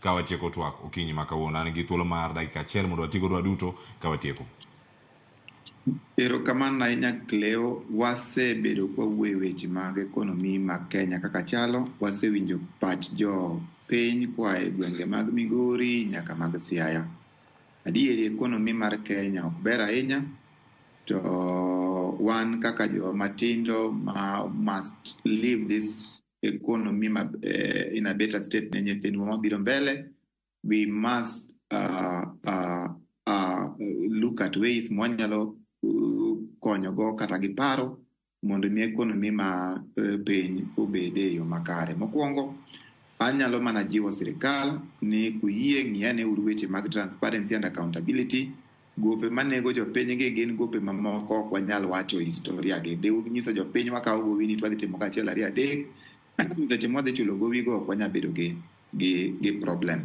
Ka watieko twak okinyi ma kawuono, an gi thuolo mar dakika achiel mondo wati godo waduto ka watieko. Erokamano ahinya, Cleo. Wasebedo kwawuoyo e weche mag economy mag Kenya kaka chalo. Wasewinjo pach jo piny koa e gwenge mag Migori nyaka mag Siaya. Adieri, economy mar Kenya ok ber ahinya, to wan kaka joma tindo ma must leave this economy in a better state ne nyithindwa mabiro mbele. We must look at ways mwanyalo konyogo kata gi paro mondo mi economy ma piny obed e yo makare. Mokwongo, anyalo mana jiwo sirikal ni kuyie ng'iyane uru weche mag transparency and accountability. Gope manego jopiny gi gin gope mamoko, ok wanyal wacho historia gi. De nyiso jopiny wakawo gowi ni to wadhi timo kachiel, ariyo, adek. Seche mwadhi chulo gowi go, ok wanyal bedo gi problem.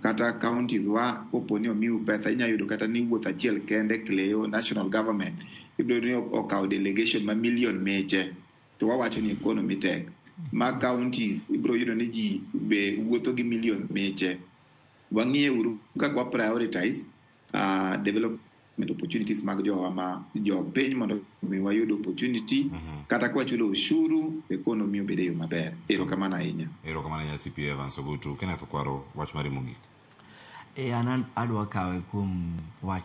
Kata counties wa, kopo ni omiu pesa, inya yudo kata ni wuoth achiel kende, Cleo, national government ibiro ni okawo delegation ma million meche, to wawacho ni economy tek. Ma counties ibiro yudo ni ji be wuotho gi million meche. Wang'iye uru kaka wa prioritize development opportunities mag jowa ma jopiny mondo mi wayud opportunity kata ka wachulo ushuru, economy obed e yo maber. Erokamano ahinya. Erokamano ahinya, CP Evans Ogutu. Kenneth Okwaro, wach mari mogik. E, an adwa kawe kuom wach